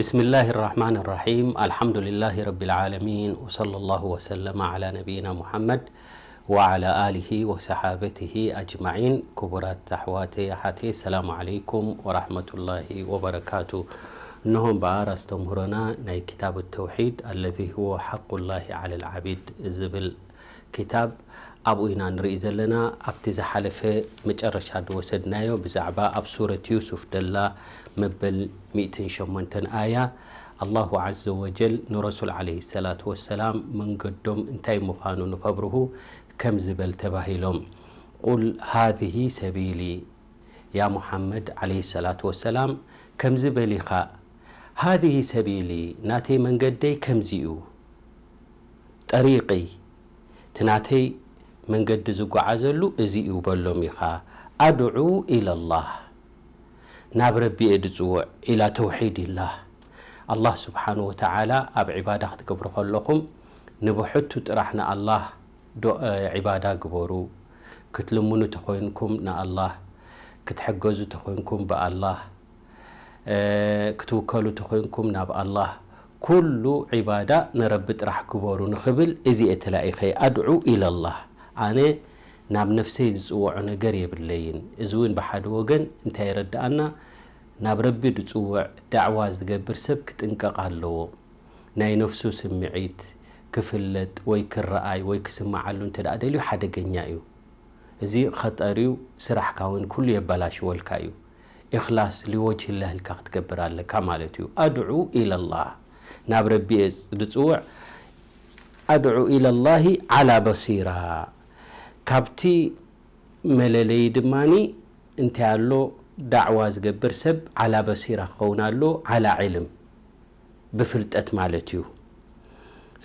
بسم الله الرحمن الرحيم. الحمد لله رب العالمين، وصلى الله وسلم على نبينا محمد وعلى آله وصحابته أجمعين. ክቡራት ኣሕዋተይ ኣሓተይ፣ السلام عليكم ورحمة الله وبركاته። እነሆ እምበኣር ኣስተምህሮና ናይ كتاب التوحيد الذي هو حق الله على العبيد ዝብል كتاب ኣብኡ ኢና ንርኢ ዘለና። ኣብቲ ዝሓለፈ መጨረሻ ዝወሰድናዮ ብዛዕባ ኣብ ሱረት ዩሱፍ ደላ መበል ሚእትን ሸሞንተን ኣያ ኣላሁ ዓዘ ወጀል ንረሱል ዓለይሂ ሰላቱ ወሰላም መንገዶም እንታይ ምዃኑ ንኸብርሁ ከምዚ በል ተባሂሎም። ቁል ሃዚህ ሰቢሊ፣ ያ ሙሓመድ ዓለይሂ ሰላቱ ወሰላም ከምዚ በል ኢኻ፣ ሃዚህ ሰቢሊ፣ ናተይ መንገደይ ከምዚ እዩ። ጠሪቀይ፣ እቲ ናተይ መንገዲ ዝጓዓዘሉ እዚ እዩ በሎም ኢኻ። ኣድዑ ኢለላህ፣ ናብ ረቢ እየ ድጽውዕ፣ ኢላ ተውሒድ ኢላ። ኣላህ ስብሓን ወተዓላ ኣብ ዒባዳ ክትገብሩ ከለኹም ንብሕቱ ጥራሕ ንኣላህ ዶ ዒባዳ ግበሩ። ክትልምኑ ተኾይንኩም ንኣላህ፣ ክትሕገዙ ተኾይንኩም ብኣላህ፣ ክትውከሉ ተኾይንኩም ናብ ኣላህ፣ ኩሉ ዒባዳ ንረቢ ጥራሕ ግበሩ ንኽብል እዚ እየ ተላኢኸ። ኣድዑ ኢለላህ፣ ኣነ ናብ ነፍሰይ ዝጽውዖ ነገር የብለይን። እዚ እውን ብሓደ ወገን እንታይ የረድኣና? ናብ ረቢ ዝጽውዕ ዳዕዋ ዝገብር ሰብ ክጥንቀቕ ኣለዎ። ናይ ነፍሱ ስምዒት ክፍለጥ ወይ ክረኣይ ወይ ክስምዓሉ እንተ ደኣ ደልዩ ሓደገኛ እዩ። እዚ ኸጠር እዩ፣ ስራሕካ እውን ኩሉ የበላሽወልካ እዩ። ኢኽላስ ሊወጅህላህ ኢልካ ክትገብር ኣለካ ማለት እዩ። ኣድዑ ኢለላህ፣ ናብ ረቢ እየ ዝጽውዕ። ኣድዑ ኢለላሂ ዓላ በሲራ፣ ካብቲ መለለዪ ድማኒ እንታይ ኣሎ? ዳዕዋ ዝገብር ሰብ ዓላ በሲራ ክኸውን ኣሎ፣ ዓላ ዕልም፣ ብፍልጠት ማለት እዩ።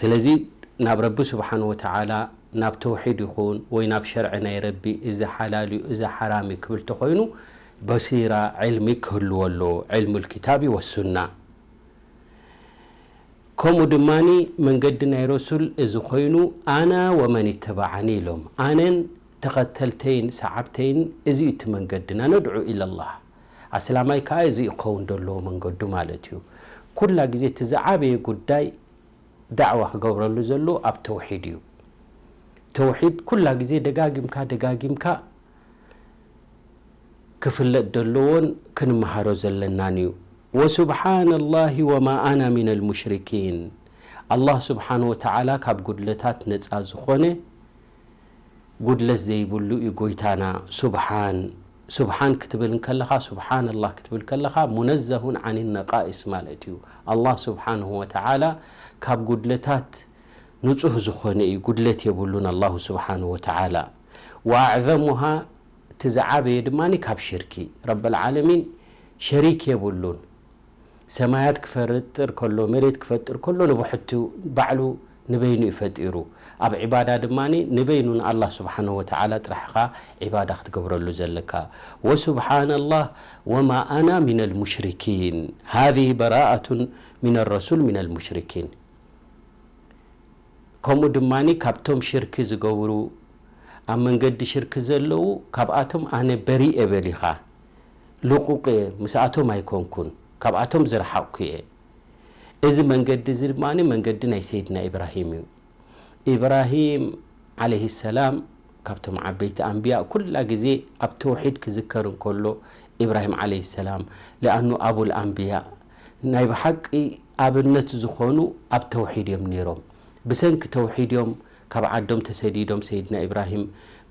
ስለዚ ናብ ረቢ ስብሓን ወተዓላ ናብ ተውሒድ ይኹን ወይ ናብ ሸርዒ ናይ ረቢ፣ እዚ ሓላል እዩ፣ እዚ ሓራም እዩ ክብል ተኾይኑ፣ በሲራ፣ ዕልሚ ክህልዎ ኣለዎ፣ ዕልሙል ኪታቢ ወሱና። ከምኡ ድማኒ መንገዲ ናይ ረሱል እዚ ኮይኑ፣ ኣና ወመን ይተበዓኒ ኢሎም፣ ኣነን ተኸተልተይን ሰዓብተይን እዚ እዩ እቲ መንገድና፣ ነድዑ ኢለላህ። ኣስላማይ ከኣ እዚ እዩ ክኸውን ዘለዎ መንገዱ ማለት እዩ። ኩላ ግዜ እቲ ዝዓበየ ጉዳይ ዳዕዋ ክገብረሉ ዘሎ ኣብ ተውሒድ እዩ። ተውሒድ ኩላ ግዜ ደጋጊምካ ደጋጊምካ ክፍለጥ ዘለዎን ክንመሃሮ ዘለናን እዩ። ወሱብሓነላሂ ወማ ኣና ሚነል ሙሽሪኪን። ኣላህ ስብሓን ወተዓላ ካብ ጉድለታት ነጻ ዝኾነ፣ ጉድለት ዘይብሉ እዩ ጎይታና። ሱብሓን፣ ሱብሓን ክትብል እንከለኻ፣ ሱብሓነላህ ክትብል ከለኻ፣ ሙነዘሁን ዓኒ ነቃኢስ ማለት እዩ። ኣላህ ስብሓንሁ ወተዓላ ካብ ጉድለታት ንጹህ ዝኾነ እዩ፣ ጉድለት የብሉን ኣላሁ ስብሓንሁ ወተዓላ። ወኣዕዘሙሃ፣ እቲ ዝዓበየ ድማኒ ካብ ሽርኪ፣ ረበል ዓለሚን ሸሪክ የብሉን። ሰማያት ክፈጥር ከሎ፣ መሬት ክፈጥር ከሎ፣ ንብሕቱ ባዕሉ ንበይኑ እዩ ፈጢሩ። ኣብ ዒባዳ ድማኒ ንበይኑ ንኣላህ ስብሓነሁ ወተዓላ ጥራሕ ኢኻ ዒባዳ ክትገብረሉ ዘለካ። ወሱብሓነላህ ወማ ኣና ሚነል ሙሽሪኪን። ሃዚህ በራኣቱን ሚነ ረሱል ሚነል ሙሽሪኪን። ከምኡ ድማኒ ካብቶም ሽርኪ ዝገብሩ፣ ኣብ መንገዲ ሽርኪ ዘለዉ፣ ካብኣቶም ኣነ በሪእ እየ በል ኢኻ። ልቑቕ እየ፣ ምስኣቶም ኣይኮንኩን፣ ካብኣቶም ዝረሓቕኩ እየ። እዚ መንገዲ እዚ ድማኒ መንገዲ ናይ ሰይድና ኢብራሂም እዩ። ኢብራሂም ዓለይሂ ሰላም ካብቶም ዓበይቲ ኣንብያ፣ ኩላ ግዜ ኣብ ተውሒድ ክዝከር እንከሎ፣ ኢብራሂም ዓለይሂ ሰላም፣ ሊኣኑ ኣቡል ኣንብያ፣ ናይ ብሓቂ ኣብነት ዝኾኑ ኣብ ተውሒድ እዮም ነይሮም። ብሰንኪ ተውሒድ እዮም ካብ ዓዶም ተሰዲዶም ሰይድና ኢብራሂም፣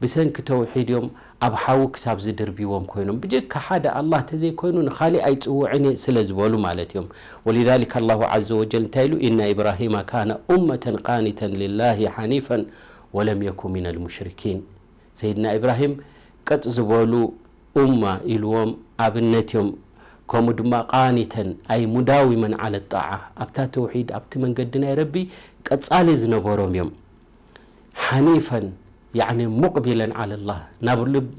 ብሰንኪ ተውሒድ እዮም ኣብ ሓዊ ክሳብ ዝድርብዎም ኮይኖም። ብጀካ ሓደ ኣላህ ተዘይኮይኑ ንኻሊእ ኣይጽውዕን እየ ስለ ዝበሉ ማለት እዮም። ወሊዛሊከ ኣላሁ ዓዘ ወጀል እንታይ ኢሉ? ኢና ኢብራሂመ ካነ ኡመተን ቃኒተን ሊላሂ ሓኒፈን ወለም የኩ ሚነል ሙሽሪኪን። ሰይድና ኢብራሂም ቀጥ ዝበሉ ኡማ ኢልዎም ኣብነት እዮም። ከምኡ ድማ ቃኒተን ኣይ ሙዳዊመን ዓለ ጣዓ፣ ኣብታ ተውሒድ፣ ኣብቲ መንገዲ ናይ ረቢ ቀጻሊ ዝነበሮም እዮም። ሓኒፈን፣ ያዕኒ ሙቅቢለን ዓለላህ፣ ናብ ልብ-፣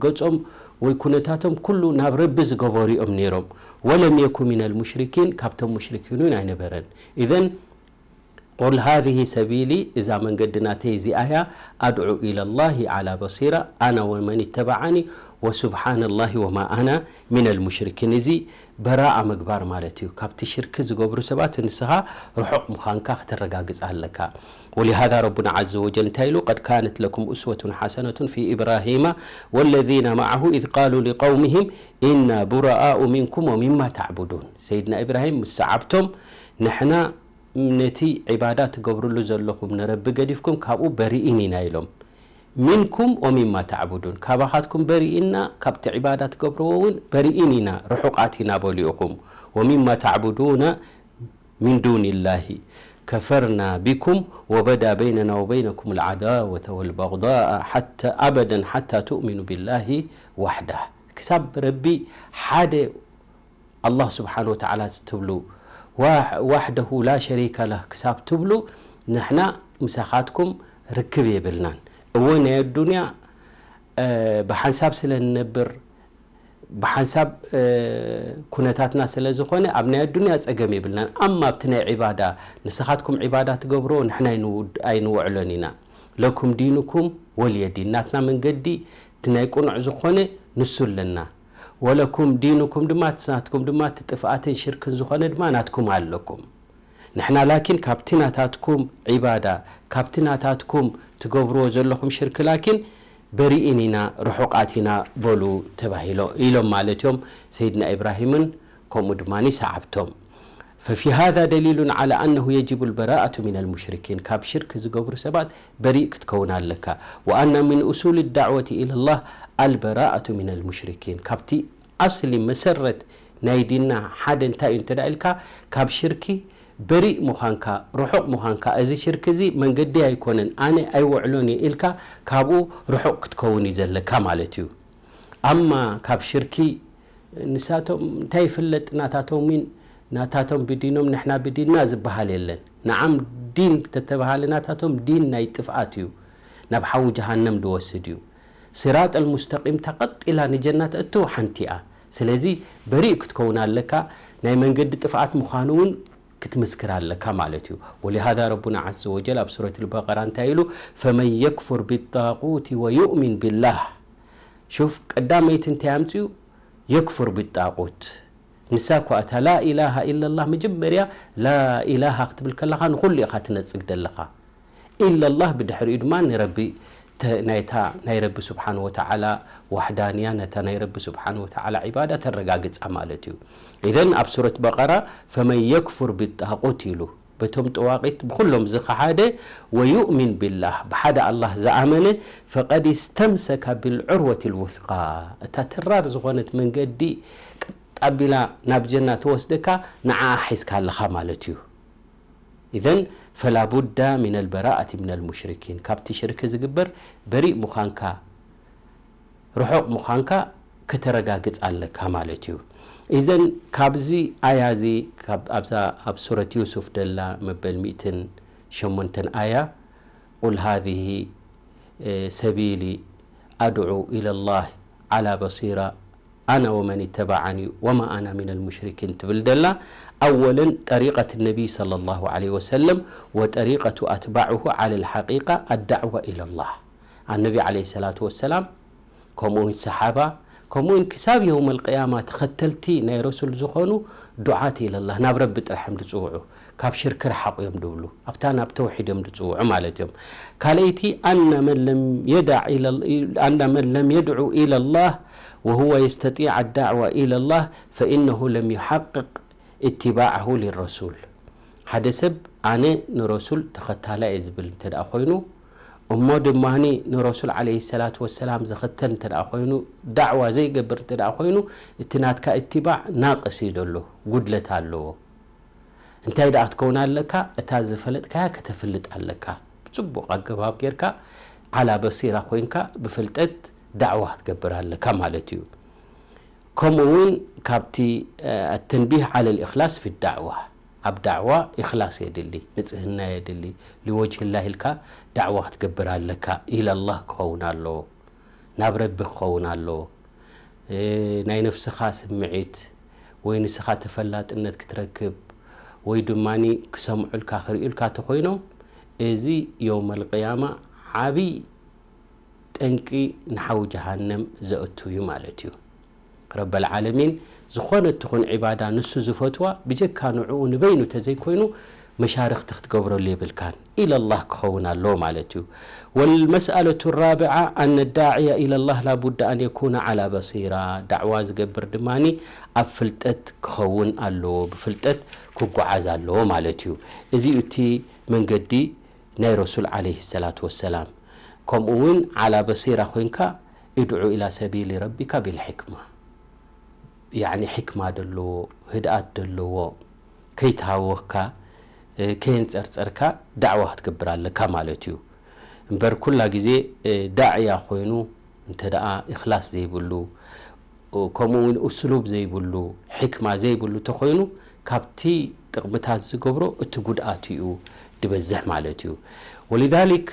ገጾም ወይ ኩነታቶም ኩሉ ናብ ረቢ ዝገበሩ እዮም ነይሮም። ወለም የኩ ሚነል ሙሽሪኪን፣ ካብቶም ሙሽሪኪን እውን ኣይነበረን። ኢዘን ቁል ሃዚህ ሰቢሊ፣ እዛ መንገዲ ናተይ እዚኣ እያ፣ ኣድዑ ኢለላሂ ዓላ በሲራ ኣና ወመን ተበዓኒ ወሱብሓነላሂ ወማ ኣና ሚነል ሙሽሪኪን። እዚ በራኣ ምግባር ማለት እዩ። ካብቲ ሽርክ ዝገብሩ ሰባት ንስኻ ርሑቕ ምዃንካ ክተረጋግጽ ኣለካ። ولهذا ربنا عز وجل እንታይ ኢሉ? قد كانت لكم أسوة حسنة في إبراهيم والذين معه إذ قالوا لقومهم إنا براء منكم ومما تعبدون። ሰይድና ኢብራሂም ምስ ሰዓብቶም ንሕና ነቲ ዒባዳ ትገብርሉ ዘለኹም ንረቢ ገዲፍኩም ካብኡ በሪኢን ኢና ኢሎም። ሚንኩም ወሚማ ተዕቡዱን፣ ካባኻትኩም በሪኢና፣ ካብቲ ዒባዳ ትገብርዎ እውን በሪኢን ኢና፣ ርሑቓት ኢና በሉ ኢኹም። ወሚማ ተዕቡዱነ ሚን ዱኒላሂ ከፈርና ቢኩም ወበዳ በይነና ወበይነኩም ልዓዳወተ ወልበግዳእ ሓታ ኣበደን ሓታ ትእሚኑ ቢላሂ ዋሕዳ። ክሳብ ረቢ ሓደ ኣላህ ስብሓን ወተዓላ ትብሉ፣ ዋሕደሁ ላ ሸሪከ ለህ ክሳብ ትብሉ ንሕና ምሳኻትኩም ርክብ የብልናን። እወ ናይ ኣዱንያ ብሓንሳብ ስለ ንነብር ብሓንሳብ ኩነታትና ስለ ዝኾነ ኣብ ናይ ኣዱንያ ጸገም የብልናን። ኣማ ኣብቲ ናይ ዒባዳ ንስኻትኩም ዒባዳ ትገብርዎ ንሕና ኣይንውዕሎን ኢና። ለኩም ዲኑኩም ወልየ ዲን፣ ናትና መንገዲ እቲ ናይ ቅኑዕ ዝኾነ ንሱ ኣለና። ወለኩም ዲኑኩም ድማ፣ እቲ ናትኩም ድማ እቲ ጥፍኣትን ሽርክን ዝኾነ ድማ ናትኩም ኣለኩም። ንሕና ላኪን ካብቲ ናታትኩም ዒባዳ፣ ካብቲ ናታትኩም ትገብርዎ ዘለኹም ሽርክ ላኪን በሪኢን ኢና፣ ርሑቓት ኢና በሉ ተባሂሎ ኢሎም ማለት እዮም ሰይድና ኢብራሂምን ከምኡ ድማ ሰዓብቶም። ففي هذا دليل على أنه يجب البراءة من المشركين، ካብ ሽርክ ዝገብሩ ሰባት በሪእ ክትከውን ኣለካ። وأن من أصول الدعوة إلى الله البراءة من المشركين، ካብቲ ኣስሊ መሰረት ናይ ዲንና ሓደ እንታይ እዩ እንተ ኢልካ፣ ካብ ሽርኪ በሪእ ምዃንካ፣ ርሑቕ ምዃንካ፣ እዚ ሽርኪ እዚ መንገዲ ኣይኮነን፣ ኣነ ኣይውዕሎን እየ ኢልካ ካብኡ ርሑቕ ክትከውን እዩ ዘለካ ማለት እዩ። ኣማ ካብ ሽርኪ ንሳቶም እንታይ ይፍለጥ፣ ናታቶም ዊን ናታቶም ብዲኖም ንሕና ብዲንና ዝበሃል የለን። ንዓም ዲን ተተባሃለ ናታቶም ዲን ናይ ጥፍኣት እዩ፣ ናብ ሓዊ ጀሃነም ዝወስድ እዩ። ስራጥ ኣልሙስተቂም ተቐጢላ ንጀና ተእትው ሓንቲ እያ። ስለዚ በሪእ ክትከውን ኣለካ፣ ናይ መንገዲ ጥፍኣት ምዃኑ እውን ክትምስክር ኣለካ ማለት እዩ። ወሊሃዛ ረቡና ዓዘ ወጀል ኣብ ሱረት ልበቀራ እንታይ ኢሉ? ፈመን የክፉር ቢጣቁት ወዩእሚን ቢላህ። ሹፍ፣ ቀዳመይቲ እንታይ ኣምፅኡ? የክፉር ቢጣቁት። ንሳ እኳ እታ ላኢላሃ ኢላላህ መጀመርያ ላኢላሃ ክትብል ከለኻ ንኹሉ ኢኻ ትነጽግ ደለኻ። ኢላላህ ብድሕሪኡ ድማ ንረቢ ተ-፣ ናይታ ናይ ረቢ ስብሓን ወተዓላ ዋሕዳንያ፣ ነታ ናይ ረቢ ስብሓን ወተዓላ ዒባዳ ተረጋግጻ ማለት እዩ። ኢዘን ኣብ ሱረት በቐራ ፈመን የክፉር ቢጣቁት ኢሉ በቶም ጠዋቂት ብኹሎም ዝኸሓደ ወዩእሚን ቢላህ ብሓደ ኣላህ ዝኣመነ ፈቀድ እስተምሰከ ብልዑርወት ልውስቃ እታ ተራር ዝኾነት መንገዲ ቀጥ ኣቢላ ናብ ጀና ትወስደካ ንዓኣ ሒዝካ ኣለኻ ማለት እዩ። ኢዘን ፈላቡዳ ሚን ኣልበራኣት ሚን ኣልሙሽሪኪን ካብቲ ሽርክ ዝግበር በሪእ ምዃንካ ርሑቕ ምዃንካ ከተረጋግጽ ኣለካ ማለት እዩ። ኢዘን ካብዚ ኣያ እዚ ካብ ኣብዛ ኣብ ሱረት ዩሱፍ ደላ መበል ሚእትን ሸሞንተን ኣያ ቁል ሃዚህ ሰቢሊ ኣድዑ ኢለላህ ዓላ በሲራ ኣና ወመን ተበዓኒ ወማ ኣና ሚነል ሙሽሪኪን ትብል ደላ ኣወለን ጠሪቀት ነቢይ ሰለላሁ ዐለይሂ ወሰለም ወጠሪቀቱ ኣትባዕሁ ዓለል ሓቂቃ ኣዳዕዋ ኢለላህ ኣነቢ ዐለይሂ ሰላቱ ወሰላም ከምኡውን ሰሓባ ከምኡውን ክሳብ የውመል ቅያማ ተኸተልቲ ናይ ረሱል ዝኾኑ ዱዓት ኢለላህ ናብ ረቢ ጥራሕ እዮም ዝፅውዑ። ካብ ሽርክ ርሓቑ እዮም ዝብሉ። ኣብታ ናብ ተውሒድ እዮም ዝፅውዑ ማለት እዮም። ካልኣይቲ ኣነ መን ለም የዳዕ ኢለ-፣ ኣነ መን ለም የድዑ ኢለላህ ወሁወ የስተጢዕ ኣዳዕዋ ኢለላህ ፈኢነሁ ለም ዩሓቅቅ ኢትባዕሁ ሊረሱል። ሓደ ሰብ ኣነ ንረሱል ተኸታላይ እየ ዝብል እንተ ደኣ ኮይኑ እሞ ድማ ንረሱል ዓለይሂ ሰላቱ ወሰላም ዝኽተል እንተ ደኣ ኮይኑ ዳዕዋ ዘይገብር እንተ ደኣ ኮይኑ እቲ ናትካ እትባዕ ናቅስ እዩ ዘሎ፣ ጉድለት ኣለዎ። እንታይ ደኣ ክትከውን ኣለካ? እታ ዝፈለጥካያ ከተፍልጥ ኣለካ። ብጽቡቕ ኣገባብ ጌርካ ዓላ በሲራ ኮይንካ ብፍልጠት ዳዕዋ ክትገብር ኣለካ ማለት እዩ። ከምኡ እውን ካብቲ ኣተንቢህ ዓለል ኢኽላስ ፊ ዳዕዋ ኣብ ዳዕዋ ኢኽላስ የድሊ፣ ንጽህና የድሊ። ሊወጅህላህ ኢልካ ዳዕዋ ክትገብር ኣለካ። ኢለላህ ክኸውን ኣለዎ፣ ናብ ረቢ ክኸውን ኣለዎ። ናይ ነፍስኻ ስምዒት ወይ ንስኻ ተፈላጥነት ክትረክብ ወይ ድማ ክሰምዑልካ ክርእዩልካ ተኾይኖም እዚ የውመል ቅያማ ዓብይ ጠንቂ ንሓዊ ጀሃነም ዘእቱ እዩ ማለት እዩ። ረበል ዓለሚን ዝኾነት ትኹን ዒባዳ ንሱ ዝፈትዋ ብጀካ ንዕኡ ንበይኑ ተዘይኮይኑ መሻርኽቲ ክትገብረሉ የብልካን። ኢለላህ ክኸውን ኣለዎ ማለት እዩ። والمسألة الرابعة أن الداعي إلى الله لا بد أن يكون على بصيرة. ዳዕዋ ዝገብር ድማኒ ኣብ ፍልጠት ክኸውን ኣለዎ፣ ብፍልጠት ክጓዓዝ ኣለዎ ማለት እዩ። እዚ እቲ መንገዲ ናይ ረሱል ዓለይሂ ሰላቱ ወሰላም። ከምኡ እውን ዓላ በሲራ ኮይንካ ادع إلى سبيل ربك بالحكمة። ያዕኒ ሕክማ ደለዎ፣ ህድኣት ደለዎ፣ ከይተሃወኽካ፣ እ፣ ከየንጸርጸርካ ዳዕዋ ክትገብር ኣለካ ማለት እዩ። እምበር ኩላ ግዜ፣ እ፣ ዳዕያ ኮይኑ እንተ ደኣ ኢኽላስ ዘይብሉ፣ እ፣ ከምኡ እውን እስሉብ ዘይብሉ፣ ሕክማ ዘይብሉ ተኾይኑ ካብቲ ጥቕምታት ዝገብሮ እቲ ጉድኣቱ እዩ ድበዝሕ ማለት እዩ። ወሊዛሊክ፣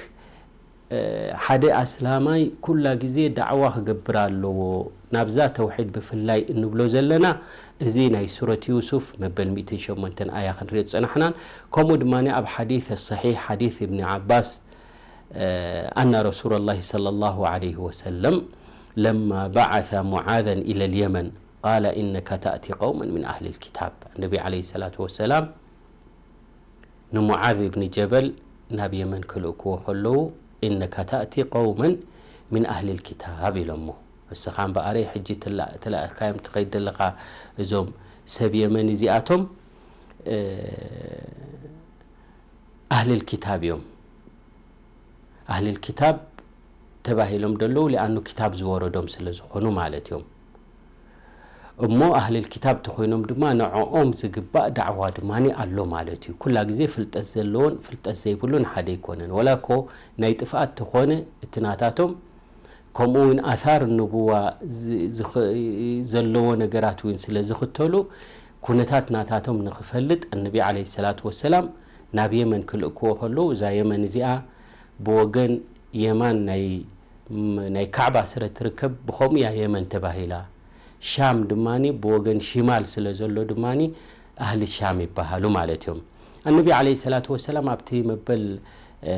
እ፣ ሓደ ኣስላማይ ኩላ ግዜ ዳዕዋ ክገብር ኣለዎ። ናብዛ ተውሒድ ብፍላይ እንብሎ ዘለና፣ እዚ ናይ ሱረት ዩሱፍ መበል ሚእትን ሸሞንተን ኣያ ክንሪኦ ዝጸናሕናን፣ ከምኡ ድማ ኣብ ሓዲስ ሰሒሕ ሓዲስ እብኒ ዓባስ፣ እ፣ ኣና ረሱለላሂ ሰለላሁ ዐለይሂ ወሰለም ለማ በዓሰ ሙዓዘን ኢለል የመን ቃለ ኢነካ ተእቲ ቀውመን ሚን ኣህሊል ኪታብ። ነቢ ዐለይሂ ሰላቱ ወሰላም ንሙዓዝ ኢብኒ ጀበል ናብ የመን ክልእክዎ ከለዉ፣ "ኢነካ ተእቲ ቀውመን ሚን ኣህሊል ኪታብ" ኢሎሞ። "እስኻ እምበኣረይ ሕጂ ትላ-፣ ተላኢኽካዮም ትኸይድ ዘለኻ እዞም ሰብ የመን እዚኣቶም፣ እ፣ ኣህሊል ኪታብ እዮም። ኣህሊል ኪታብ ተባሂሎም ደለዉ፣ ሊኣኑ ኪታብ ዝወረዶም ስለ ዝኾኑ ማለት እዮም። እሞ ኣህሊል ኪታብ ተኾይኖም ድማ ንዕኦም ዝግባእ ዳዕዋ ድማኒ ኣሎ ማለት እዩ። ኩላ ግዜ ፍልጠት ዘለዎን ፍልጠት ዘይብሉን ሓደ ኣይኮነን። ወላ እኮ ናይ ጥፍኣት ተኾነ እቲ ናታቶም፣ ከምኡ እውን ኣሳር ንቡዋ ዝ-፣ ዝኸ-፣ ዘለዎ ነገራት እውን ስለ ዝኽተሉ፣ ኩነታት ናታቶም ንኽፈልጥ፣ እነቢ ዓለይሂ ሰላቱ ወሰላም ናብ የመን ክልእክዎ ከለዉ፣ እዛ የመን እዚኣ ብወገን የማን ናይ፣ ም-፣ ናይ ካዕባ ስረ ትርከብ፣ ብኸምኡ እያ የመን ተባሂላ። ሻም ድማኒ ብወገን ሽማል ስለ ዘሎ ድማኒ ኣህሊ ሻም ይበሃሉ ማለት እዮም። ኣነቢ ዓለይሂ ሰላቱ ወሰላም ኣብቲ መበል፣ እ፣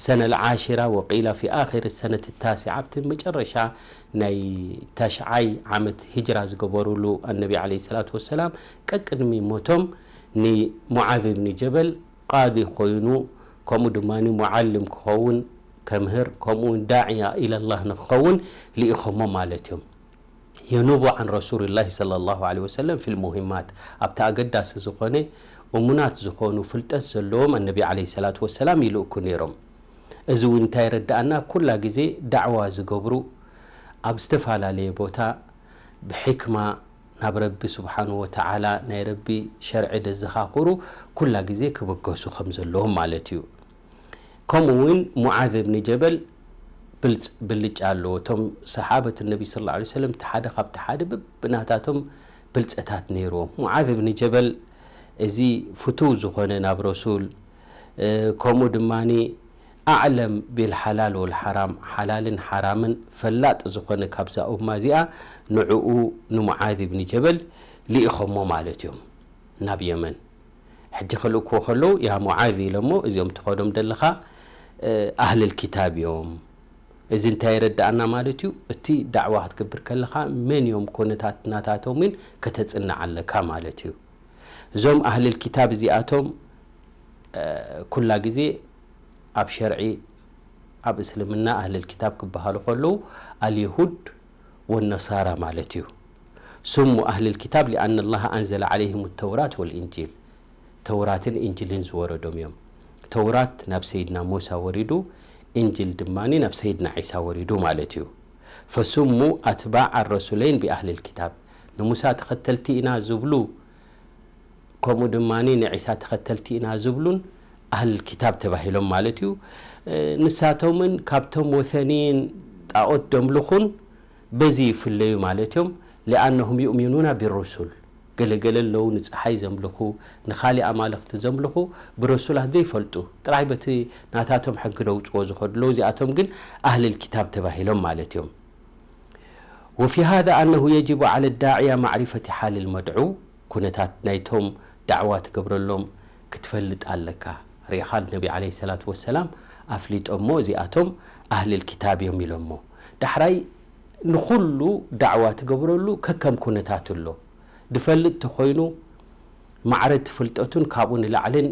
ሰነ ልዓሽራ ወቂላ ፊ ኣኺር ሰነት ታሲዓ፣ ኣብቲ መጨረሻ ናይ ተሽዓይ ዓመት ሂጅራ ዝገበሩሉ ኣነቢ ዓለይሂ ሰላቱ ወሰላም ቀቅድሚ ሞቶም ንሙዓዝ ብኒ ጀበል ቃዲ ኮይኑ፣ ከምኡ ድማ ሙዓልም ክኸውን፣ ከምህር፣ ከምኡ እውን ዳዕያ ኢለላህ ንክኸውን ልኢኾሞ ማለት እዮም። የኑቡ ዓን ረሱልላህ ሰለላሁ ዐለይሂ ወሰለም ፊል ሙሂማት፣ ኣብቲ ኣገዳሲ ዝኾነ እሙናት ዝኾኑ ፍልጠት ዘለዎም ኣነቢ ዐለይሂ ሰላቱ ወሰላም ይልእኩ ነይሮም። እዚ እውን እንታይ የረድኣና? ኩላ ግዜ ዳዕዋ ዝገብሩ ኣብ ዝተፈላለየ ቦታ ብሕክማ ናብ ረቢ ስብሓንሁ ወተዓላ ናይ ረቢ ሸርዒ ደዘኻኽሩ ኩላ ግዜ ክብገሱ ከም ዘለዎም ማለት እዩ። ከምኡ እውን ሙዓዝ እብኒ ጀበል ብልጽ-፣ ብልጫ ኣለዎ። እቶም ሰሓበት ነቢ ሰለላሁ ዐለይሂ ወሰለም እቲ ሓደ ካብቲ ሓደ በብናታቶም ብልጸታት ነይርዎም። ሙዓዝ እብኒ ጀበል እዚ ፍቱው ዝኾነ ናብ ረሱል፣ እ፣ ከምኡ ድማኒ ኣዕለም ቢልሓላል ወልሓራም፣ ሓላልን ሓራምን ፈላጥ ዝኾነ ካብዛ ኡማ እዚኣ፣ ንዕኡ ንሙዓዝ እብኒ ጀበል ልኢኾሞ ማለት እዮም ናብ የመን። ሕጂ ክልእክዎ ከለዉ፣ "ያ ሙዓዝ" ኢሎሞ፣ "እዚኦም ትኸዶም ደለኻ፣ እ፣ ኣህልል ኪታብ እዮም። እዚ እንታይ የረድኣና ማለት እዩ? እቲ ዳዕዋ ክትገብር ከለኻ መን እዮም ኮነታት ናታቶም እውን ከተጽንዕ ኣለካ ማለት እዩ። እዞም ኣህልል ኪታብ እዚኣቶም፣ እ፣ ኩላ ግዜ ኣብ ሸርዒ፣ ኣብ እስልምና ኣህልል ኪታብ ክበሃሉ ከለዉ ኣልየሁድ ወነሳራ ማለት እዩ። ስሙ ኣህልል ኪታብ ሊኣነ ላህ ኣንዘለ ዓለይሂም ተውራት ወልኢንጂል፣ ተውራትን ኢንጂልን ዝወረዶም እዮም። ተውራት ናብ ሰይድና ሙሳ ወሪዱ፣ ኢንጂል ድማ ናብ ሰይድና ዒሳ ወሪዱ ማለት እዩ። ፈስሙ ኣትባዕ ኣረሱለይን ብኣህልል ኪታብ፣ ንሙሳ ተኸተልቲ ኢና ዝብሉ፣ ከምኡ ድማ ንዒሳ ተኸተልቲ ኢና ዝብሉን ኣህልል ኪታብ ተባሂሎም ማለት እዩ። እ፣ ንሳቶምን ካብቶም ወሰንይን ጣዖት ደምልኹን በዚ ይፍለዩ ማለት እዮም። ሊኣነሁም ዩእሚኑና ቢሩሱል፣ ገለገለ ኣለዉ ንፀሓይ ዘምልኹ፣ ንኻሊእ ኣማልኽቲ ዘምልኹ፣ ብረሱላት ዘይፈልጡ፣ ጥራይ በቲ ናታቶም ሕጊ ደውፅዎ ዝኸዱ ኣለዉ። እዚኣቶም ግን ኣህልል ኪታብ ተባሂሎም ማለት እዮም። وفي هذا أنه يجب على الداعية معرفة حال المدعو، ኩነታት ናይቶም ዳዕዋ ትገብረሎም ክትፈልጥ ኣለካ። ርኢኻ፣ ነቢ ዓለይሂ ሰላቱ ወሰላም ኣፍሊጦሞ፣ እዚኣቶም ኣህልል ኪታብ እዮም ኢሎሞ። ዳሕራይ ንኹሉ ዳዕዋ ትገብረሉ ከከም ኩነታት ኣሎ። ድፈልጥ ተኾይኑ፣ ማዕረ እቲ ፍልጠቱን ካብኡ ንላዕልን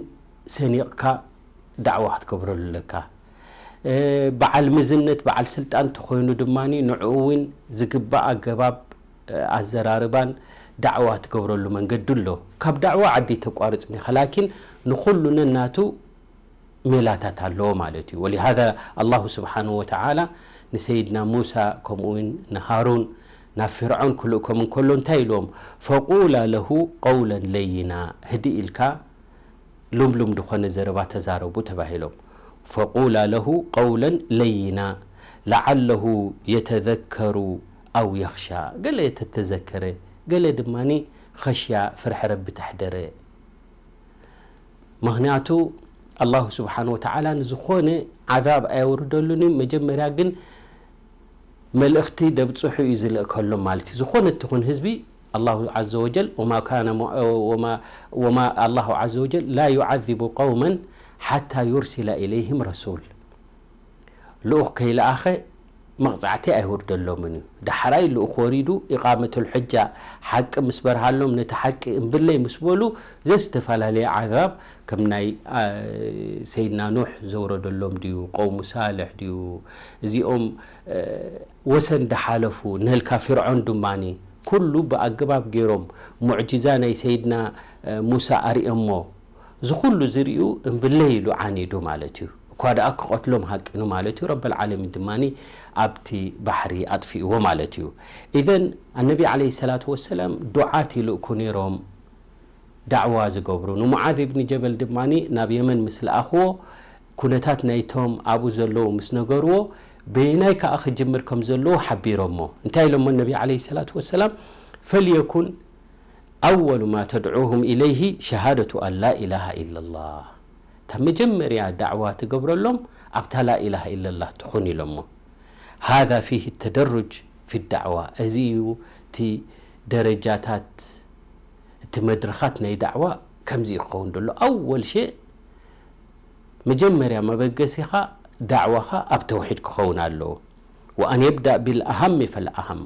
ሰኒቕካ ዳዕዋ ክትገብረሉ ኣለካ። እ፣ በዓል ምዝነት፣ በዓል ስልጣን ተኾይኑ ድማ ንዕኡ እውን ዝግባእ ኣገባብ፣ እ፣ ኣዘራርባን ዳዕዋ ትገብረሉ መንገዲ ኣሎ። ካብ ዳዕዋ ዓዲ ተቋርጽን ኢኻ፣ ላኪን ንኹሉ ነናቱ ሜላታት ኣለዎ ማለት እዩ። ወሊሃዛ ኣላሁ ስብሓንሁ ወተዓላ ንሰይድና ሙሳ ከምኡ እውን ንሃሩን ናብ ፍርዖን ክልእኮም እንከሎ እንታይ ኢልዎም? ፈቁላ ለሁ ቀውለን ለይና፣ ህድእ ኢልካ ሉምሉም ዝኾነ ዘረባ ተዛረቡ ተባሂሎም። ፈቁላ ለሁ ቀውለን ለይና ለዓለሁ የተዘከሩ ኣው የኽሻ፣ ገለ ተተዘከረ፣ ገለ ድማ ኸሽያ፣ ፍርሒ ረቢ ተሕደረ። ምኽንያቱ ኣላሁ ስብሓን ወተዓላ ንዝኾነ ዓዛብ ኣየውርደሉን እዩ። መጀመርያ ግን መልእኽቲ ደብፅሑ እዩ ዝልእከሎም ማለት እዩ። ዝኾነ ትኹን ህዝቢ ኣላሁ ዓዘ ወጀል ወማ ካነ ሙ-፣ ወማ፣ ወማ ኣላሁ ዓዘ ወጀል ላ ዩዓዚቡ ቀውመን ሓታ ዩርሲላ ኢለይህም ረሱል። ልኡኽ ከይለኣኸ መቕጻዕቲ ኣይወርደሎምን እዩ። ዳሕራይ ልኡኽ ወሪዱ ኢቓመቱል ሑጃ ሓቂ ምስ በርሃሎም ነቲ ሓቂ እምብለይ ምስ በሉ ዘዝተፈላለየ ዓዛብ ከም ናይ፣ አ፣ ሰይድና ኑሕ ዘውረደሎም ድዩ? ቀውሙ ሳልሕ ድዩ? እዚኦም፣ እ፣ ወሰን ዳሓለፉ ነልካ ፊርዖን ድማኒ ኩሉ ብኣገባብ ገይሮም ሙዕጅዛ ናይ ሰይድና፣ እ፣ ሙሳ ኣርእዮሞ። እዚ ኩሉ ዝርእዩ እምብለይ ኢሉ ዓኒዱ ማለት እዩ። እኳ ደኣ ክቐትሎም ሃቂኑ ማለት እዩ። ረበል ዓለሚን ድማ ኣብቲ ባሕሪ ኣጥፊእዎ ማለት እዩ። ኢዘን ኣነቢ ዓለይሂ ሰላቱ ወሰላም ዱዓት ይልእኩ ነይሮም፣ ዳዕዋ ዝገብሩ። ንሙዓዝ ኢብኒ ጀበል ድማ ናብ የመን ምስ ለኣኽዎ፣ ኩነታት ናይቶም ኣብኡ ዘለዉ ምስ ነገርዎ፣ በየናይ ከኣ ክጅምር ከም ዘለዎ ሓቢሮሞ። እንታይ ኢሎሞ ነቢ ዓለይሂ ሰላቱ ወሰላም? ፈልየኩን ኣወሉ ማ ተድዑሁም ኢለይሂ ሸሃደቱ ኣን ላ ኢላሃ ኢለላህ። እታ መጀመርያ ዳዕዋ ትገብረሎም ኣብታ ላ ኢላሃ ኢለላህ ትኹን ኢሎሞ። ሃዛ ፊህ ተደሩጅ ፊ ዳዕዋ። እዚ እዩ እቲ ደረጃታት፣ እቲ መድረኻት ናይ ዳዕዋ ከምዚ እዩ ክኸውን ደሎ። ኣወል ሸእ መጀመርያ መበገሲኻ ዳዕዋኻ ኣብ ተውሒድ ክኸውን ኣለዎ። ወኣን የብዳእ ቢልኣሃሚ ፈልኣሃም።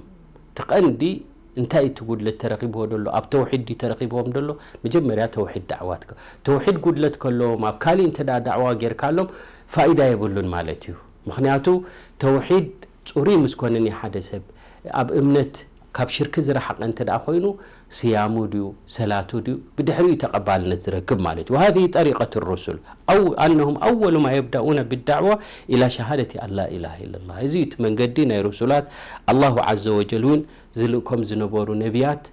እቲ ቀንዲ እንታይ እቲ ጉድለት ተረኺብዎ ደሎ? ኣብ ተውሒድ ድዩ ተረኺብዎም ደሎ? መጀመርያ ተውሒድ ዳዕዋ ትከ-፣ ተውሒድ ጉድለት ከለዎም ኣብ ካሊእ እንተ ደኣ ዳዕዋ ጌርካሎም ፋኢዳ የብሉን ማለት እዩ። ምኽንያቱ ተውሒድ ጽሩይ ምስ ኮነ ናይ ሓደ ሰብ ኣብ እምነት ካብ ሽርኪ ዝረሓቐ እንተ ደኣ ኮይኑ ስያሙ ድዩ ሰላቱ ድዩ ብድሕሪኡ ተቐባልነት ዝረክብ ማለት እዩ። وهذه طريقة الرسل. أو أنهم أول ما يبدأون بالدعوة إلى شهادة أن لا إله إلا الله. እዚ እዩ እቲ መንገዲ ናይ ሩሱላት። ኣላሁ ዓዘ ወጀል እውን ዝልእኮም ዝነበሩ ነቢያት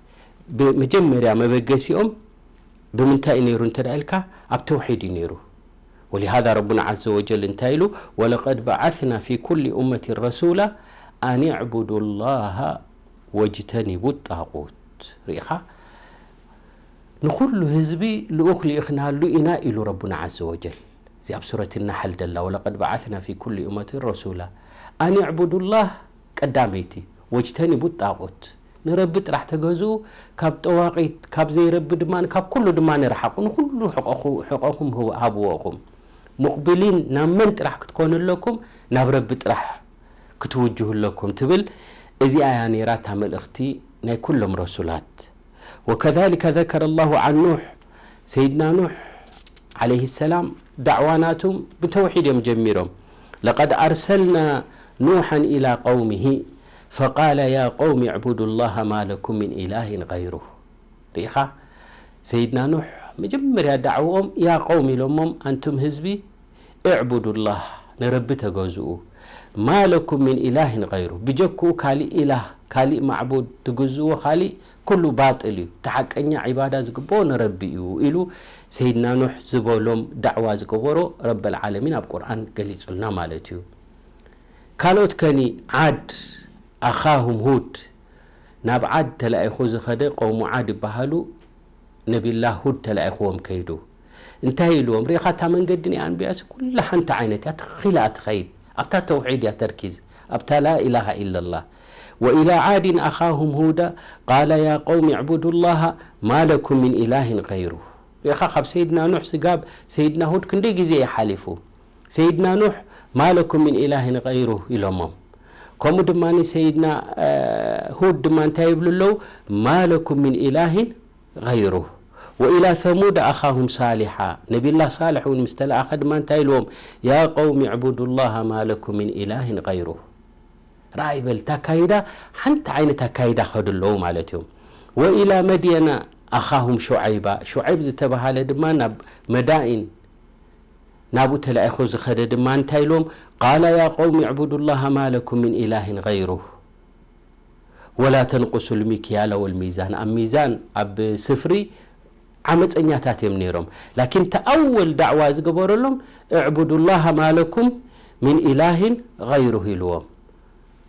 ብመጀመርያ መበገሲኦም ብምንታይ እዩ ነይሩ እንተ ደኣ ኢልካ፣ ኣብ ተውሒድ እዩ ነይሩ። ወሊሃዛ ረቡና ዓዘ ወጀል እንታይ ኢሉ? ወለቀድ በዓትና ፊ ኩሊ ኡመትን ረሱላ ኣን ዕቡዱ ላሃ ወጅተኒቡ ጣቁት። ርኢኻ? ንኹሉ ህዝቢ ልኡኽ ልኢኽናሉ ኢና ኢሉ ረቡና ዓዘ ወጀል። እዚ ኣብ ሱረት ናሕል ደላ፣ ወለቀድ በዓትና ፊ ኩሊ ኡመትን ረሱላ ኣን ዕቡዱ ላህ ቀዳመይቲ፣ ወጅተኒቡ ጣቁት፣ ንረቢ ጥራሕ ተገዝኡ፣ ካብ ጠዋቂት፣ ካብ ዘይረቢ ድማ፣ ካብ ኩሉ ድማ ንርሓቑ፣ ንኹሉ ሕቆኹ-፣ ሕቆኹም ህው-፣ ሃብዎ ኢኹም። ሙቕቢሊን ናብ መን ጥራሕ ክትኮኑ ኣለኩም? ናብ ረቢ ጥራሕ ክትውጅሁ ኣለኩም ትብል። እዚኣ እያ ነይራ እታ መልእኽቲ ናይ ኩሎም ረሱላት። ወከዛሊከ ዘከረ ላሁ ዓን ኑሕ፣ ሰይድና ኑሕ ዓለይሂ ሰላም ዳዕዋ ናቱም ብተውሒድ እዮም ጀሚሮም። ለቀድ ኣርሰልና ኑሓን ኢላ ቀውሚሂ ፈቃለ ያ ቀውሚ ዕቡዱ ላሃ ማ ለኩም ሚን ኢላሂን ገይሩህ። ርኢኻ? ሰይድና ኑሕ መጀመርያ ዳዕውኦም ያ ቀውሚ ኢሎሞም፣ ኣንቱም ህዝቢ እዕቡዱላህ፣ ንረቢ ተገዝኡ። ማ ለኩም ሚን ኢላሂን ገይሩ፣ ብጀክኡ ካሊእ ኢላህ፣ ካሊእ ማዕቡድ ትግዝዎ ካሊእ ኩሉ ባጥል እዩ፣ እቲ ሓቀኛ ዒባዳ ዝግብኦ ንረቢ እዩ ኢሉ ሰይድና ኑሕ ዝበሎም ዳዕዋ ዝገበሮ ረበል ዓለሚን ኣብ ቁርኣን ገሊጹልና ማለት እዩ። ካልኦት ከኒ ዓድ ኣኻሁም ሁድ፣ ናብ ዓድ ተላኢኹ ዝኸደ ቀውሙ ዓድ ይበሃሉ። ነቢላ ሁድ ተላኢኽዎም ከይዱ እንታይ ኢልዎም? ርኢኻ እታ መንገዲ ናይ ኣንብያሲ ኩላ ሓንቲ ዓይነት እያ፣ ትኺላ እያ ትኸይድ። ኣብታ ተውሒድ እያ ተርኪዝ፣ ኣብታ ላ ኢላሃ ኢለላህ። ወኢላ ዓድን ኣኻሁም ሁዳ ቃለ ያ ቀውሚ ዕቡዱላሃ ማ ለኩም ሚን ኢላህን ገይሩ። ርኢኻ ካብ ሰይድና ኑሕ ስጋብ ሰይድና ሁድ ክንደይ ግዜ እዩ ሓሊፉ። ሰይድና ኑሕ ማ ለኩም ሚን ኢላህን ገይሩ ኢሎሞም። ከምኡ ድማ ሰይድና ሁድ ድማ እንታይ ይብሉ ኣለዉ? ማ ለኩም ምን ኢላህን غይሩ ወኢላ ሰሙድ ኣኻሁም ሳሊሓ። ነቢላ ሳልሕ እውን ምስ ተለኣኸ ድማ እንታይ ኢልዎም? ያ ቀውሚ ዕቡዱ ላሃ ማ ለኩም ምን ኢላህን غይሩ። ረኣይ በል፣ ታካይዳ ሓንቲ ዓይነት ኣካይዳ ከዱ ኣለዉ ማለት እዮም። ወኢላ መድየና ኣኻሁም ሹዓይባ፣ ሹዓይብ ዝተባሃለ ድማ ናብ መዳይን ናብኡ ተላኢኹ ዝኸደ ድማ እንታይ ኢሎም? ቃላ ያ ቀውሚ ዕቡዱ ላሃ ማ ለኩም ምን ኢላህን غይሩ ወላ ተንቁሱ ልሚክያለ ወልሚዛን። ኣብ ሚዛን ኣብ ስፍሪ ዓመፀኛታት እዮም ነይሮም። ላኪን ተኣወል ዳዕዋ ዝገበረሎም እዕቡዱ ላሃ ማ ለኩም ምን ኢላህን غይሩ ኢልዎም።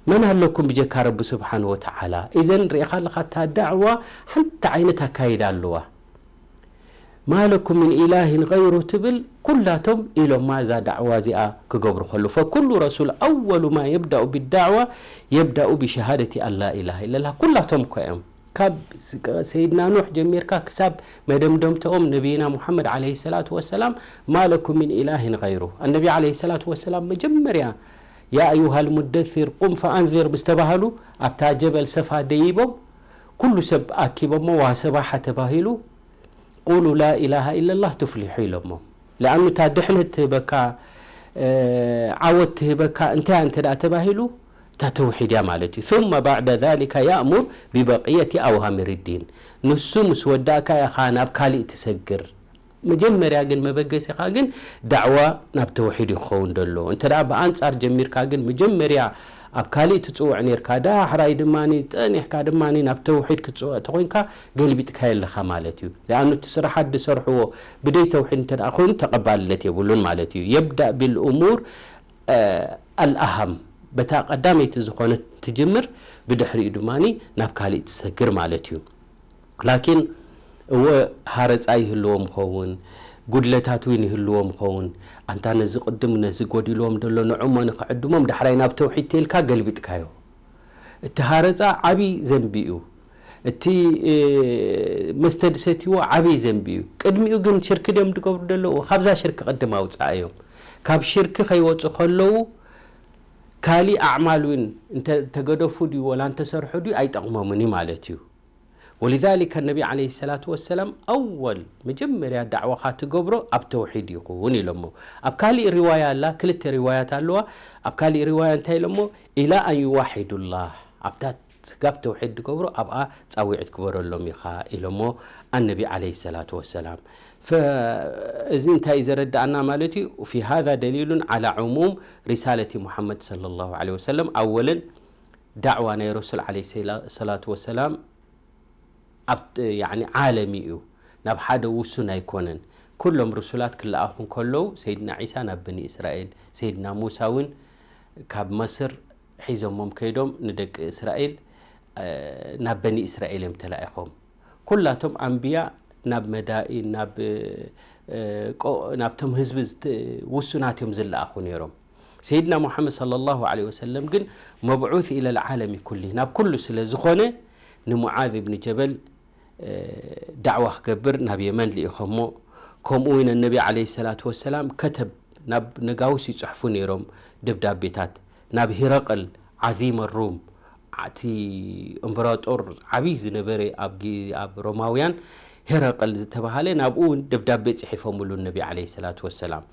መን ኣለኩም ብጀካ ረቢ ስብሓን ወተዓላ? ኢዘን ርኢኻ ኣለኻ እታ ዳዕዋ ሓንቲ ዓይነት ኣካይዳ ኣለዋ። ማ ለኩም ምን ኢላህን غይሩ ትብል ኩላቶም ኢሎማ እዛ ዳዕዋ እዚኣ ክገብሩ ከሉ። ፈኩሉ ረሱል ኣወሉ ማ የብዳኡ ብዳዕዋ የብዳኡ ብሸሃደቲ ኣን ላ ኢላሃ ኢለላህ። ኩላቶም እኮ እዮም። ካብ ስ- ሰይድና ኑሕ ጀሚርካ ክሳብ መደምደምተኦም ነቢይና ሙሓመድ ዓለይሂ ሰላቱ ወሰላም ማ ለኩም ምን ኢላህን غይሩ። ኣነቢ ዓለይሂ ሰላቱ ወሰላም መጀመርያ ያ ኣዩሃ ልሙደሲር ቁም ፈኣንዚር ምስ ተባሃሉ ኣብታ ጀበል ሰፋ ደይቦም ኩሉ ሰብ ኣኪቦሞ ዋሰባሓ ተባሂሉ ቁሉ ላ ኢላሃ ኢለላህ ትፍሊሑ ኢሎሞ። ለኣኑ እታ ድሕነት ትህበካ ዓወት ትህበካ እንታይ እንተ ደኣ ተባሂሉ እታ ተውሒድ እያ ማለት እዩ። ثم بعد ذلك يأمر ببقية أوامر الدين። ንሱ ምስ ወዳእካ ኢኻ ናብ ካሊእ ትሰግር። መጀመርያ ግን መበገሲኻ ግን ዳዕዋ ናብ ተውሒድ እዩ ክኸውን ደሎ። እንተ ደኣ ብኣንጻር ጀሚርካ ግን መጀመርያ ኣብ ካሊእ ትጽውዕ ኔርካ፣ ዳሕራይ ድማ ጸኒሕካ ድማ ናብ ተውሒድ ክትጽውዕ ተኾይንካ ገልቢጥካዮ ኣለኻ ማለት እዩ። ለኣኑ እቲ ስራሓት ዝሰርሕዎ ብደይ ተውሒድ እንተ ደኣ ኮይኑ ተቐባልነት የብሉን ማለት እዩ። የብዳእ ቢልእሙር ኣልኣሃም፣ በታ ቀዳመይቲ ዝኾነት ትጅምር፣ ብድሕሪኡ ድማ ናብ ካሊእ ትሰግር ማለት እዩ። ላኪን እወ ሃረፃ ይህልዎም ኸውን፣ ጉድለታት እውን ይህልዎም ኸውን። ኣንታ ነዚ ቅድም ነዚ ጎዲልዎም ደሎ ንዕሞ ንክዕድሞም ዳሕራይ ናብ ተውሒድ ተልካ ገልቢጥካዮ። እቲ ሃረፃ ዓብዪ ዘንቢ እዩ። እቲ መስተ ድሰትይዎ ዓብዪ ዘንቢ እዩ። ቅድሚኡ ግን ሽርክ ድዮም ዝገብሩ ዘለዉ? ካብዛ ሽርክ ቅድም ኣውፅኣዮም። ካብ ሽርክ ከይወፁ ከለዉ ካሊእ ኣዕማል እውን እንተ ተገደፉ ድዩ ወላ እንተሰርሑ ድዩ ኣይጠቕሞምን እዩ ማለት እዩ። ወሊዛሊከ ነቢ ዓለይሂ ሰላቱ ወሰላም ኣወል መጀመርያ ዳዕዋኻ ትገብሮ ኣብ ተውሒድ ይኹን ኢሎሞ። ኣብ ካሊእ ሪዋያ ኣላ፣ ክልተ ሪዋያት ኣለዋ። ኣብ ካሊእ ሪዋያ እንታይ ኢሎሞ? ኢላ ኣን ዩዋሒዱላህ፣ ኣብታ ስጋብ ተውሒድ ትገብሮ ኣብኣ ፃዊዕት ክበረሎም ኢኻ ኢሎሞ ኣነቢ ዓለይሂ ሰላቱ ወሰላም። ፈ- እዚ እንታይ እዩ ዘረዳእና ማለት እዩ? ፊ ሃዛ ደሊሉን ዓላ ዕሙም ሪሳለቲ ሙሓመድ ሰለላሁ ዓለይሂ ወሰለም። ኣወለን ዳዕዋ ናይ ረሱል ዓለይሂ ሰላ- ሰላቱ ወሰላም ኣብ ያኒ ዓለም እዩ፣ ናብ ሓደ ውሱን ኣይኮነን። ኩሎም ርሱላት ክለኣኹ እንከለዉ ሰይድና ዒሳ ናብ በኒ እስራኤል፣ ሰይድና ሙሳ እውን ካብ መስር ሒዞሞም ከይዶም ንደቂ እስራኤል ናብ በኒ እስራኤል እዮም ተላኢኾም። ኩላቶም ኣንብያ ናብ መዳኢን ናብ ናብቶም ህዝቢ ውሱናት እዮም ዝለኣኹ ነይሮም። ሰይድና ሙሓመድ ሰለላሁ ዓለይሂ ወሰለም ግን መብዑስ ኢለል ዓለሚ ኩሊ ናብ ኩሉ ስለ ዝኾነ ንሙዓዝ ብኒ ጀበል ዳዕዋ ክገብር ናብ የመን ልኢኾሞ። ከምኡ እውን ነቢ ዓለይሂ ሰላቱ ወሰላም ከተብ ናብ ነጋውስ ይፅሕፉ ነይሮም ደብዳቤታት ናብ ሂረቅል ዓዚመ ሩም፣ እቲ እምበራጦር ዓብዪ ዝነበረ ኣብ ጊ- ኣብ ሮማውያን ሄረቅል ዝተባሃለ ናብኡ እውን ደብዳቤ ፅሒፎምሉ ነቢ ዓለይሂ ሰላቱ ወሰላም።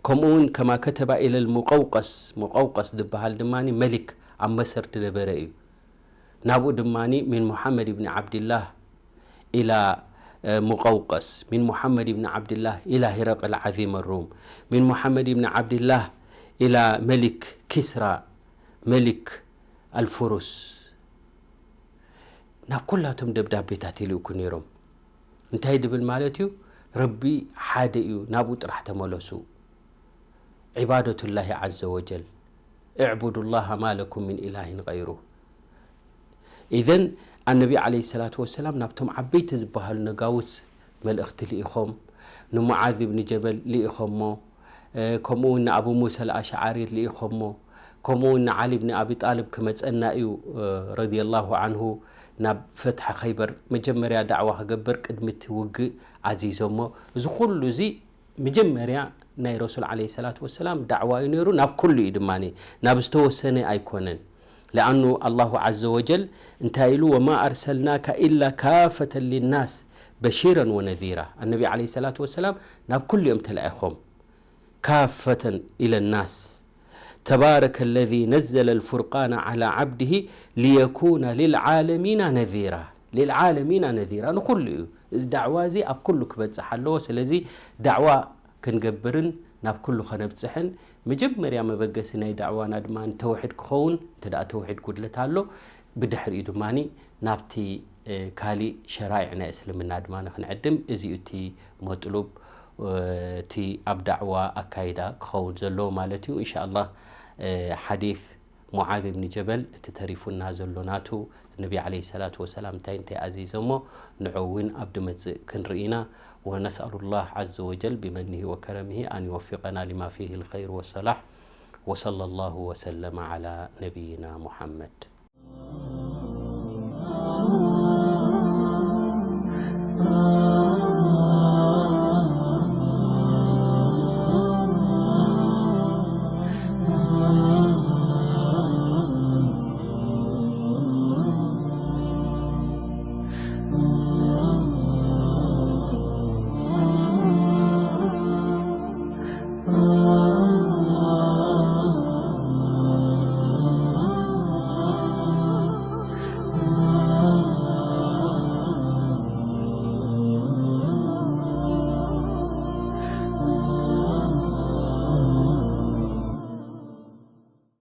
ከምኡ እውን ከማ ከተባ ኢለል ሙቀውቀስ፣ ሙቀውቀስ ዝበሃል ድማ መሊክ ኣብ መሰር ዝነበረ እዩ። ናብኡ ድማ ሚን ሙሓመድ ብኒ ዓብድላህ ኢላ ሙቀውቀስ፣ ሚን ሙሓመድ ብኒ ዓብድላህ ኢላ ሂረቅል ዓዚመ ሩም፣ ሚን ሙሓመድ ብኒ ዓብድላህ ኢላ መሊክ ኪስራ መሊክ ኣልፍሩስ። ናብ ኩላቶም ደብዳቤታት ይልእኩ ነይሮም። እንታይ ድብል ማለት እዩ? ረቢ ሓደ እዩ፣ ናብኡ ጥራሕ ተመለሱ። ዒባደቱላሂ ዓዘ ወጀል፣ እዕቡዱላሃ ማ ለኩም ሚን ኢላሂን ገይሩ። ኢዘን ኣነቢ ዓለይሂ ሰላቱ ወሰላም ናብቶም ዓበይቲ ዝበሃሉ ነጋውስ መልእኽቲ ልኢኾም፣ ንሙዓዝ ብኒ ጀበል ልኢኾሞ፣ ከምኡ እውን ንኣቡ ሙሳ ኣልኣሽዓሪ ልኢኾሞ፣ ከምኡ እውን ንዓሊ ብኒ ኣቢ ጣልብ ክመፀና እዩ ረዲየላሁ ዓንሁ ናብ ፈትሒ ኸይበር መጀመርያ ዳዕዋ ክገብር ቅድሚ እቲ ውግእ ኣዚዞሞ። እዚ ኩሉ እዚ መጀመርያ ናይ ረሱል ዓለይሂ ሰላቱ ወሰላም ዳዕዋ እዩ ነይሩ። ናብ ኩሉ እዩ ድማ፣ ናብ ዝተወሰነ ኣይኮነን። لأنه الله عز وجل እንታይ ኢሉ፣ وما أرسلناك إلا كافة للناس بشيرا ونذيرا። النبي عليه الصلاة والسلام ናብ ኩሉ እዮም ተላኢኾም። كافة إلى الناس. تبارك الذي نزل الفرقان على عبده ليكون للعالمين نذيرا. للعالمين نذيرا ንኹሉ እዩ። እዚ ዳዕዋ እዚ ኣብ ኩሉ ክበጽሕ ኣለዎ። ስለዚ ዳዕዋ ክንገብርን ናብ ኩሉ ከነብጽሕን መጀመርያ መበገሲ ናይ ዳዕዋና ድማ ተውሒድ ክኸውን፣ እንተ ደኣ ተውሒድ ጉድለት ኣሎ፣ ብድሕሪኡ ድማ ናብቲ ካሊእ ሸራይዕ ናይ እስልምና ድማ ክንዕድም። እዚኡ እቲ መጥሉብ፣ እቲ ኣብ ዳዕዋ ኣካይዳ ክኸውን ዘለዎ ማለት እዩ። እንሻ ኣላህ ሓዲት ሙዓዝ ብን ጀበል እቲ ተሪፉና ዘሎ ናቱ፣ ነቢ ዓለይሂ ሰላቱ ወሰላም እንታይ እንታይ ኣዚዞሞ፣ ንዑ እውን ኣብ ድመጽእ ክንርኢ ኢና። ونسأل الله عز وجل بمنه وكرمه أن يوفقنا لما فيه الخير والصلاح. وصلى الله وسلم على نبينا محمد.